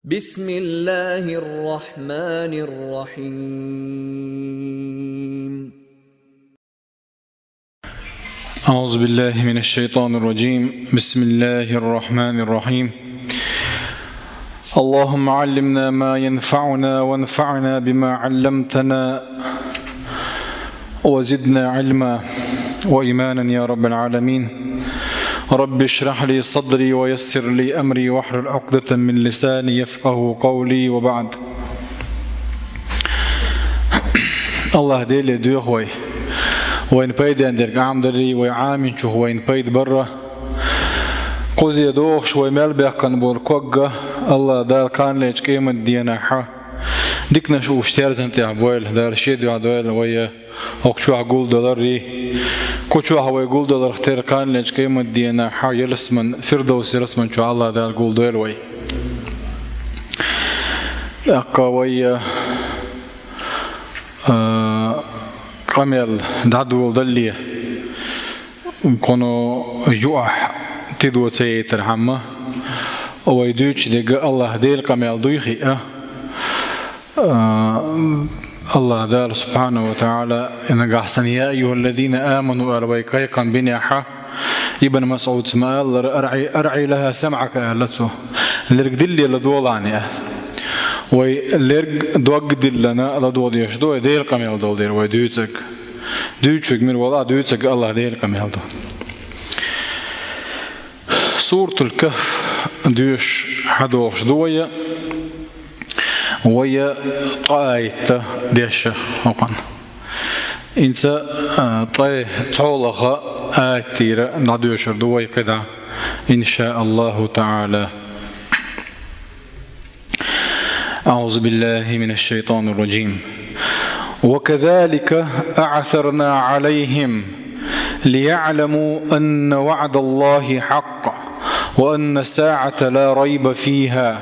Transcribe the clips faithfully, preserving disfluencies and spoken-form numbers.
بسم الله الرحمن الرحيم. أعوذ بالله من الشيطان الرجيم. بسم الله الرحمن الرحيم. اللهم علمنا ما ينفعنا وانفعنا بما علمتنا وزدنا علما وإيمانا يا رب العالمين. رب اشرح لي صدري ويسر لي أمري واحلل عقدة من لساني يفقهوا قولي وبعد. АллахӀ Деле доьху вай вайна пайден дерг Ӏамадарий, вай Ӏаминчух вайна пайда барра. Кхузе дохуш вай мел баьккхина болу ког а АллахӀ Дала кханалерчу къематдийнахь диканаш уьш терзан тӀехь бойла, Дала Шен дуьхьа дойла вай хӀокху чохь гулдаларий. Кху чохь вай гулдаларх тера кханалерчу къематдийнахь ялсаман, Фирдовс ялсаман чохь АллахӀ Дала гулдойла вай. ТӀаккха вай, а, къамел дӀадоладалле, кхуно юахь тидо ца яйтархьама, вай дуьйцуш дерг АллахӀ Делан къамел дуй хиъа. А, АллахӀ Дала субхьанаху ва таӀала, и нагахь санна, «يا أيها الذين آمنوا» аьлла вай кхайкхам бинехь, Ибн МасӀудс ма-аллара, «أرع، أرع لها سمعك» аьлла цо. Лерг дилла ладогӀалахь аьлла. Вай лерг дог диллина ладогӀа дезаш ду вай Делан къамел долу дела вай дуьйцург. Дуьйцург мила валахь а, дуьйцург АллахӀ Делан къамел ду. Суратул Кахф доьшуш хьадогӀуш ду вай, вай ткъа аят дешна хӀокхунна. ХӀинца, а, ткъе цхьолгӀа аят тӀера дӀадоьшур ду вай кхидӀа, ин шаа АллахӀу таӀала. أعوذ بالله من الشيطان الرجيم. وكذلك أعثرنا عليهم ليعلموا أن وعد الله حق وأن الساعة لا ريب فيها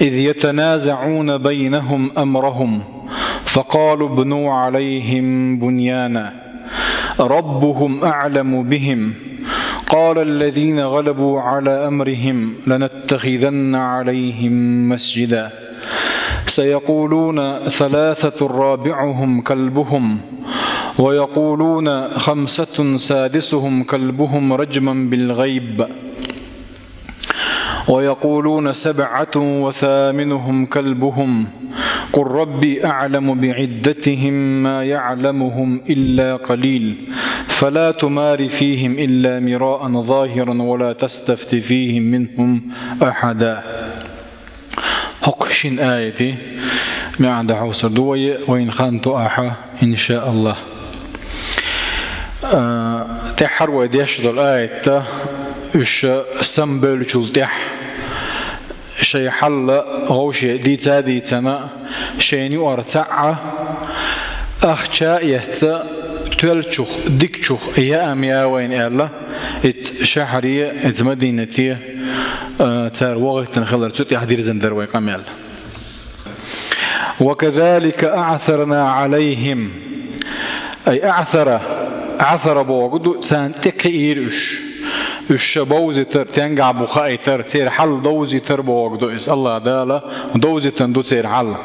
إذ يتنازعون بينهم أمرهم فقالوا ابنوا عليهم بنيانا ربهم أعلم بهم قال الذين غلبوا على أمرهم لنتخذن عليهم مسجدا سيقولون ثلاثة رابعهم كلبهم ويقولون خمسة سادسهم كلبهم رجما بالغيب ويقولون سبعة وثامنهم كلبهم قل ربي أعلم بعدتهم ما يعلمهم إلا قليل فلا تمار فيهم إلا مراء ظاهرا ولا تستفت فيهم منهم أحدا. ХӀокху шина аятан маьӀна дӀахьовсур ду вай, вайна хан тоахь, ин шаа АллахӀ. А, тӀаьххьара вай дешна долу аят, уьш самабевллачул тӀаьхьа шайн хьал вовшех дийца а дийцина, шайна юкъара цхьаъ ахча а эцна, тоьллачух, дикачух яа ма яа вайна аьлла, иза шахьаре, иза Мадинате, а, цара вахийтина хилар, цу тӀехь дирзина дара вай къамел. وكذلك أعثرنا عليهم. أي أعثر، عثر бохург ду, царна тӀе кхиира уьш. Уьш ша бовзийтар, тенгахь бу хаийтар, церан хьал довзийтар бохург ду иза. АллахӀ Дала довзийтина ду церан хьал.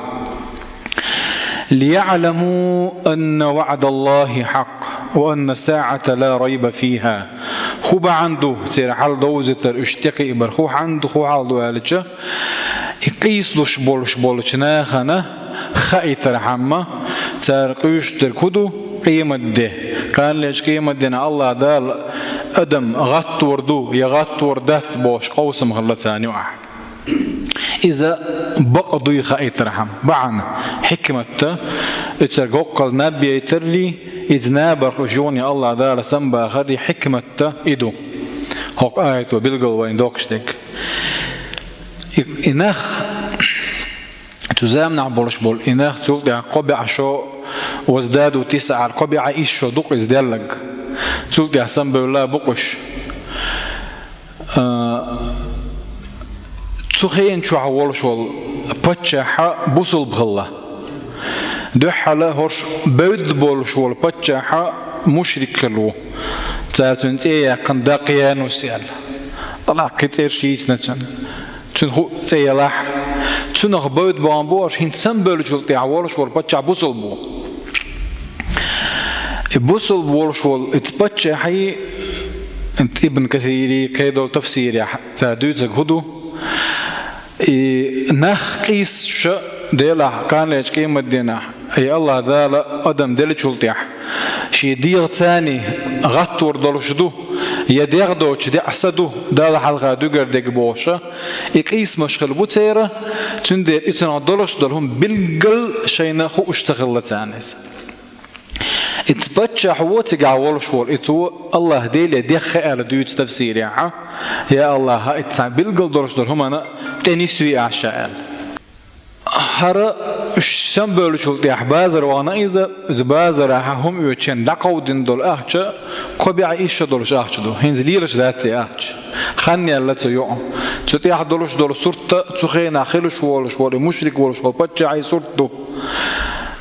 ليعلموا أن وعد الله حق وأن الساعة لا ريب فيها. ХӀун бахьана ду церан хьал довзийтар, уьш тӀе кхиабар? ХӀун хьан ду, хӀун хьал ду аьлча, и къийсалуш болуш болчу нахана хаийтархьама, цара къуьйсуш дерг хӀун ду? Къематде. Кханалерчу къематдийнахь АллахӀ Дала адам гӀаттор ду я гӀаттор дац бохуш къовсам хилла царна юкъахь. Иза бакъ дуй хаийтархьама, бахьана, хьикматта, и церга хӀоккхул наб яйтаррий, иза набарх уьш юхане АллахӀ Дала самабахаррий хьикматта и ду. ХӀокху аято билгал вайна доккхуш дерг. И, и нах, цу заманахь болуш болу и нах, цул тӀаьхьа кхо бӀе шо, وازدادوا تسعا аьлла, кхо бӀе исс шо ду-кх иза делларг. Цул тӀаьхьа самабевлла бу-кх уьш. А, цу хенан чохь волуш волу паччахь бусулба хилла. Дуьххьала хӀорш бевдда болуш волу паччахь мушрик хилла ву. Цара цуьнан цӀе яьккхина Дакъиянус аьлла. ТӀаккха кхин цӀераш йийцина цуьнан. Цуьнан хӀу цӀе ялахь, Цунах бовда бахьан бу аша, хӀинца самабевллачул тӀехьагӀа волаш вола паччахь бусалба ву. И бусалба волаш вола, иза паччахьий, Ибн Касирий, кхыдолча тафсирехь цара дуьйцург хӀун ду? И нах къийсача Делахь, кханалеча къематдийнахь, и АллахӀ Дала адам деллачул тӀехьагӀа, шен дегӀаца гӀаттор долуш ду, я дегӀ доцуш деа са ду, Далла хьалха дуьгар дерг бохуш, и къийсамаш хилла бу церан, цундела и цунах долуш долу хӀума билггал шайна хууш ца хилла царна иза. Иза паччахь ву цигахь волуш волу, и цо АллахӀ Деле дехха аьлла дуьйцу тафсирехь, я АллахӀ, иза цхьа билггал долуш долу хӀуманна тӀе нисве ахь ша аьлла. ХӀара уьш самабевллачул тӀехьагӀа базар вахана иза, иза базарахь хӀума оьцучарна дӀакховдийна долу ахча, кхо бӀе исс шо долуш ахча ду, хӀинца лелаш дац и ахча. Хан яьлла цу юкъа. Цу тӀехь долуш долу сурт а, цу хенахь хилуш волуш волу, и мушрик волуш волу паччахьий сурт ду.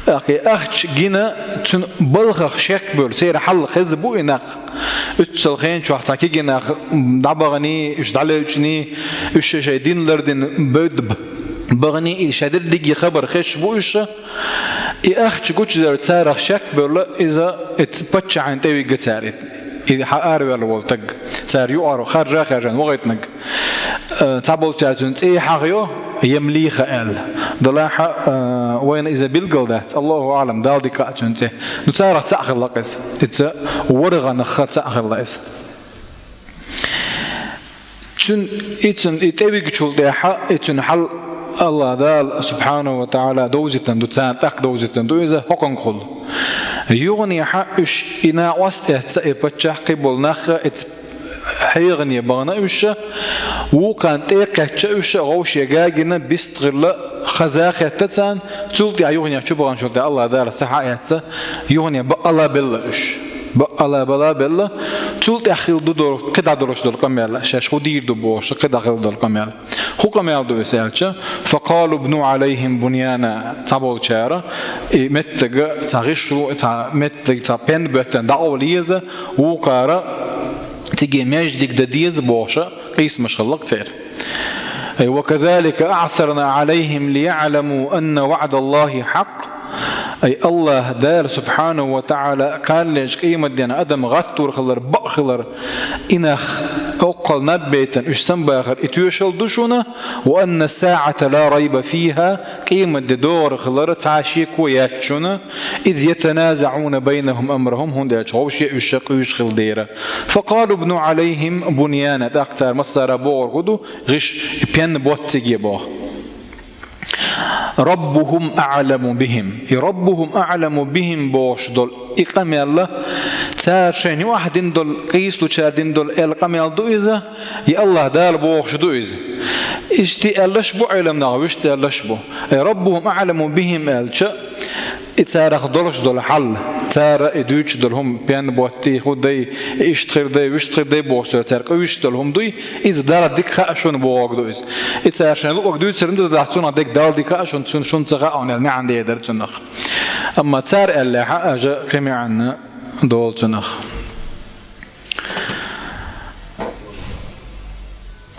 ТӀаккха и ахча гина, цуьнан балхах шек бевлла, церан хьал хезна бу и нах. Уьццул хен чохь цхьа кегий нах дӀабаханий, уьш дӀалевчаний, уьш шайн-шайн дин лардина бевдда баханий, и шаьш дерриге хабар хезаш бу уьш. И ахча гучудаьлча царах шек бевлла, иза, иза паччахьна тӀе вигна цара. И хьа араваьлла волу стаг, цара юкъара харжа а хаьржина вахийтинарг. Э, цхьаболчара цуьнан цӀе а хьахайо, Ямлиха аьлла. Делахь, э, вайна иза билггал дац, Аллаху аӀлам, Далла дика хаьа цуьнан цӀе. Ну, царах цхьаъ хилла-кх иза. Иза ворхӀанах цхьаъ хилла иза. Цуьнан, и цуьнан, и тӀе вигначул тӀехьагӀа, и цуьнан хьал АллахӀ Дала, субхьанаху ва таӀала, довзийтина ду, царна тӀаккха довзийтина ду иза хӀокхунгахула. Юханехьа уьш и накъост эцна, и паччахь, кхин болу нах а, иза хьехаме бахана уьш, вукхарна тӀе а кхаьчна уьш, вовшех гина, бист хилла, хаза а хетта царна, цул тӀаьхьа юханехьа чу баханчул тӀаьхьа АллахӀ Дала схьа а эцна, юханехьа бакъалла а белла уьш. Бакъалла бала а белла, цул тӀаьхьа хилла ду долу, кхидӀа долуш долу къамел, шаьш хӀун дийр ду бохуш, кхидӀа хилла долу къамел. ХӀун къамел ду иза аьлча, «Факъалу бну Ӏалайхим буньяна», цхьаболчара, и меттиг, цхьа гӀишло ву, цхьа меттиг, цхьа пен боьттина дӀакъовла еза, вукхара цига маьждиг дан деза бохуш, къийсамаш хилла-кх церан. Ай, «Ва казалика аъсарна Ӏалайхим лияъламу анна ваӀдаллахи хьакъ». Ай, АллахӀ Дала, субхьанаху ва таӀала, кханалечу къематдийнахь адам гӀаттор хилар, бакъ хилар, и нах, оккхул наб бейтина уьш самабахар, и тоьшалла ду шуна, «ва анна саӀата ла райба фиха», къематде догӀар хилар, цхьа шеко яц шуна, «из ятаназаӀуна байнахум амрахум», хӀунда аьлча вовше уьш къуьйсуш хилла дера. «Факъалу бну Ӏалайхим буньяна», тӀаккха цара массара бохург хӀун ду, гӀишло, и пен ботта цига боху. «Раббухум аъламу бихим». И «Раббухум аъламу бихим» бохуш долу и къамел, цара шайна юкъахь дина долу, къийсалучара дина долу аьлла къамел ду иза, и АллахӀ Дала бохуш ду иза. Иштта аьллаш бу Ӏеламнаха, вуьшта аьллаш бу. Э, «Раббухум аъламу бихим» аьлча, и царах долуш долу хьал, цара и дуьйцуш долу хӀума, пен ботта, хӀун дай, иштта хир дай, вуьшта хир дай бохуш, цара къуьйсуш долу хӀума дуй, иза Далла дика хаьа шуна бохург ду иза. И цара шайна луъург дуьйцур ма ду, делахь цунах дерг Далла дика хаьа шуна, цун-, шуна ца хаьа хьуна аьлла маьӀна дийр дара цунах. Амма цара аьллехь, аша кхин маьӀна долу цунах.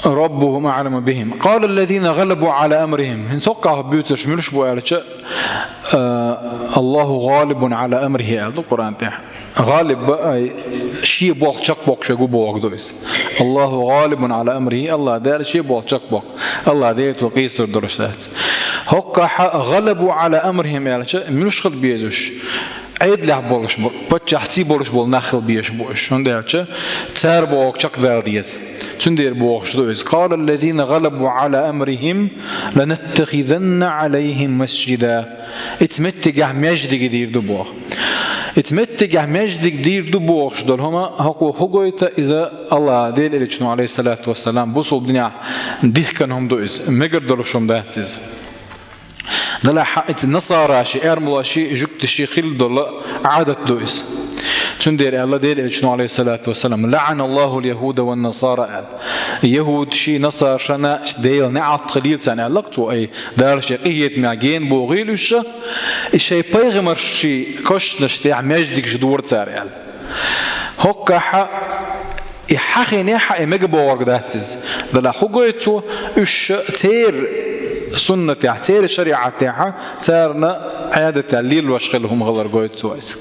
«Раббухум аъламу бихим». «Къала ллазина гӀалабу Ӏала амрихим». ХӀинца хӀокхахь буьйцурш муьлш бу аьлча, а, «Аллаху гӀалибун Ӏала амрихи» аьлла ду Къуръан тӀехь. ГӀалиб ба, ай, шен болх чекхбоккхуш верг ву бохург ду иза. «Аллаху гӀалибун Ӏала амрихи», АллахӀ Дала шен болх чекхбоккху. АллахӀ Дела цо къийсалур долуш дац. ХӀокхахь «гӀалабу Ӏала амрихим» аьлча, муьлш хила беза уьш? Ӏедалехь болуш бу, паччахьций болуш болу нах хила безаш бу уьш. ХӀунда аьлча цара бохург чекхдала деза. Цундела бохуш ду иза: «Къала ллазина гӀалабу Ӏала амрихим ланаттахизанна Ӏалайхим масжида». Иза меттигехь маьждиг дийр ду боху. Иза меттигехь маьждиг дийр ду бохуш долу хӀума хӀокхо хӀун гойту, иза АллахӀ Делан Элчано, Ӏалайхиссалату вассалам, бусалба динехь дихкина хӀума ду иза. Мегар долуш хӀума дац иза. Делахь иза насараши, эрмалоши, жуьгташи хилла долу Ӏадат ду иза. Цундела аьлла Делан Элчано, Ӏалайхиссалату вассалам: «ЛаӀаналлахул яхӀуда ван насара», аьлла. ЯхӀудаши, насарашна Делан неӀалт хуьлийла царна, аьлла-кх цо, ай, Дала шен къинхетамехь гена бохийла уьш, и шайн пайхамарши кошнаш тӀехь маьждигаш дора цара, аьлла. ХӀокхахь и хьахийнехь а, и мега бохург дац иза. Делахь хӀун гойту цо, уьш церан суннатехь, церан шариӀатехь, царна Ӏадатехь лелош хилла хӀума хилар гойту цо иза.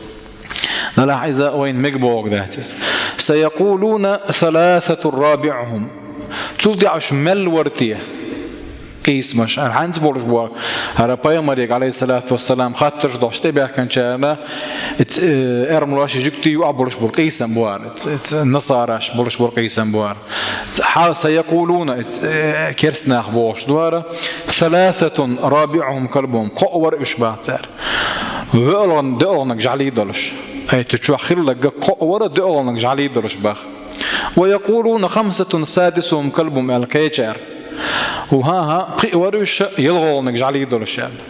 Делахь иза вайна мега бохург дац иза. سيقولون ثلاثة رابعهم. Цул тӀаьхьа уьш мел вара те? Къийсамаш. ХӀара хӀинца болуш бу? ХӀара пайхамаре, Ӏалайхиссалату вассалам, хаттарш долуш тӀебаьхкинчарна, э, эрмалош, жуьгтий юкъахь болуш болу къийсам бу хӀара. Э, насараш болуш болу къийсам бу хӀара. Хьа سيقولون, э, керста нах бохуш ду хӀара, ثلاثة رابعهم كلبهم, кхоъ вара уьш баха цара. ВоьалгӀаниг, доьалгӀаниг жӀаьлий долуш. Ай, цу чохь хилларг кхоъ вара, доьалгӀаниг жӀаьлий долуш баха. ويقولون خمسة سادسهم كلبهم аьлла кхечара. ХӀан-хӀа, пхиъ вара уьш, ялхалгӀаниг жӀаьлий долуш аьлла.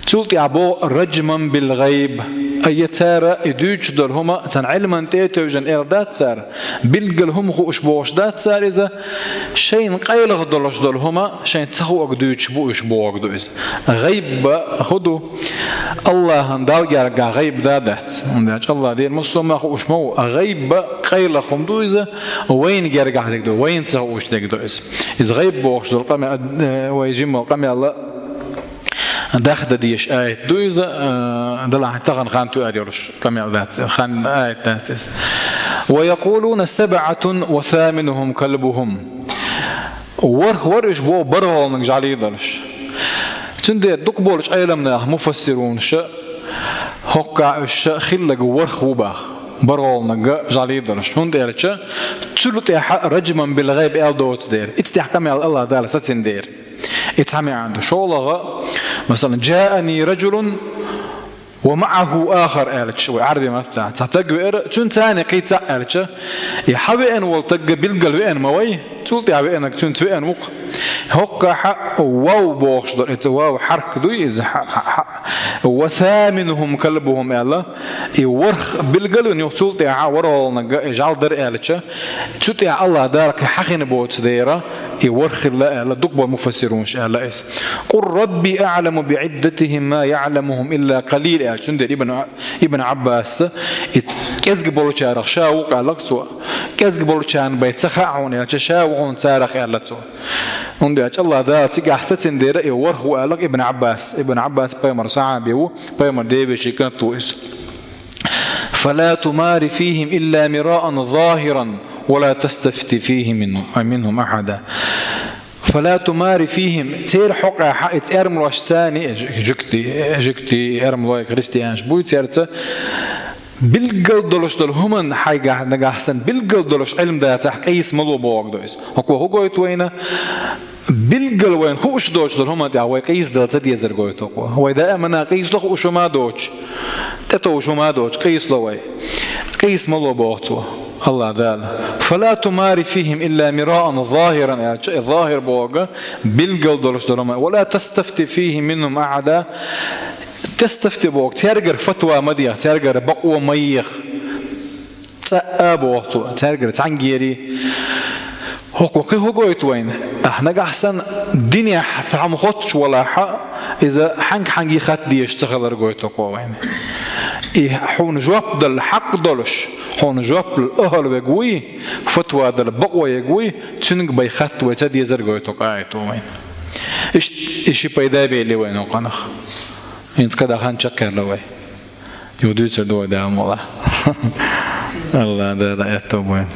Цул тӀаьхьа боху رجما بالغيب. Ай, цара и дуьйцуш долу хӀума цхьана Ӏилманна тӀе а тевжина эр дац цара, билггал хӀума хууш бохуш дац цара иза, шайна къайлаха долуш долу хӀума шайна ца хуург дуьйцуш бу уьш бохург ду иза. ГӀайб хӀун ду? АллахӀан, Далла гергахь гӀайб да дац. ХӀунда аьлча АллахӀ Дела массо а хӀума хууш ма ву. ГӀайб къайлаха хӀума ду иза, вайна гергахь дерг ду, вайна ца хууш дерг ду иза. Иза гӀайб бохуш долу къамел, э, вай жимма къамел дахдан дезаш аят ду иза, э, делахь тахана хан туьар йолуш къамел дац, хан аят дац иза. ويقولون سبعة وثامنهم كلبهم. ВорхӀ вара уьш боху бархӀалгӀаниг жӀаьлий долуш. Цундела дукха болчу Ӏеламнаха, муфассирунаша, хӀоккхахь уьш хилларг ворхӀ ву баха, бархӀалгӀаниг жӀаьлий долуш. ХӀунда аьлча цул тӀаьхьа رجما بالغيب аьлла доцу дела. Иза тӀехь къамел АллахӀ Дала сацина дела. И цхьа маьӀна ду. ШолгӀа, масалан, جاءني رجل ومعه آخر аьлча, вай Ӏарби маттахь, цхьа стаг веара, цуьнца цхьаьна кхин цхьаъ аьлча, и хьан веана волу стаг билггал веана ма вай, цул тӀаьхьа веанарг цуьнца веана ву-кх. ХӀоккхахь вав бохуш долу, иза вав хьарк дуй иза, хьа-, хьа-, хьа-, وثامنهم كلبهم аьлла, и ворхӀ билггал вина, юха цул тӀаьхьа ворхӀалгӀаниг и жӀаьла дара аьлча, цу тӀехь АллахӀ Дала кхин хьахина боцу дела, и ворхӀ хилла аьлла, дукха болу муфассирунаша аьлла иза. قل ربي أعلم بعدتهم ما يعلمهم إلا قليل аьлла, цундела Ибн, Ибн Ӏаббаса, и кӀезиг болчарах ша ву-кх аьлла цо. КӀезиг болчарна бен ца хаьа хьуна аьлча, ша ву хьуна царах аьлла цо. ХӀунда аьлча АллахӀ Дала цигахь сацина дела, и ворхӀ ву аьлла Ибн Ӏаббас. Ибн Ӏаббас пайхамаран сахьаби ву, пайхамаран девешин кӀант ву иза. فلا تمار فيهم إلا مراء ظاهرا ولا تستفت فيهم من-، منهم أحدا. فلا تمار فيهم, церан хьокъехь, иза эрмалошца цхьаьна, жуьгтий, жуьгтий, эрмалой, христианаш буй церца, билггал долуш долу хӀуманна хьайгахь нагахь санна, билггал долуш Ӏилма дацахь, къийса ма ло бохург ду иза. ХӀокхо хӀун гойту вайна? Билггал вайна хууш доцуш долу хӀуманна тӀехь вай къийса дала ца дезар гойту хӀокхо. Вай даимана къийса ло, хууш хӀума а доцуш, тӀетовжа хӀума а доцуш, къийса ло вай. Къийса ма ло боху цо, АллахӀ Дала. فلا تمار فيهم إلا مراء ظاهرا аьлча, и ظاهر бохург билггал долуш долу хӀума. ولا تستفت فيهم منهم أحدا. تستفت бохург цаьргара фатва ма деха, цаьргара бакъо ма еха. ЦӀа а боху цо, цаьргара цхьаьнггерий. ХӀокхо кхин хӀун гойту вайна? Ахь нагахь санна динехь цхьа хӀума хоттуш валахь, иза хьаьнга-хьаьнгге хатта дезаш ца хилар гойту хӀокхо вайна. И хьуна жоп дала хьакъ долуш, хьуна жоп дала ахӀал верг вуй, фатва дала бакъо ерг вуй, цуьнга бен хатта вай ца дезар гойту хӀокху аято вайна. Иштта и ши пайда а бели вайна хӀокхунах. ХӀинца кхидӀа хан чекхъяьлла вай. Юха дуьйцур ду вай, Дала мукъ лахь. АллахӀ Дала аьтто бу вайна.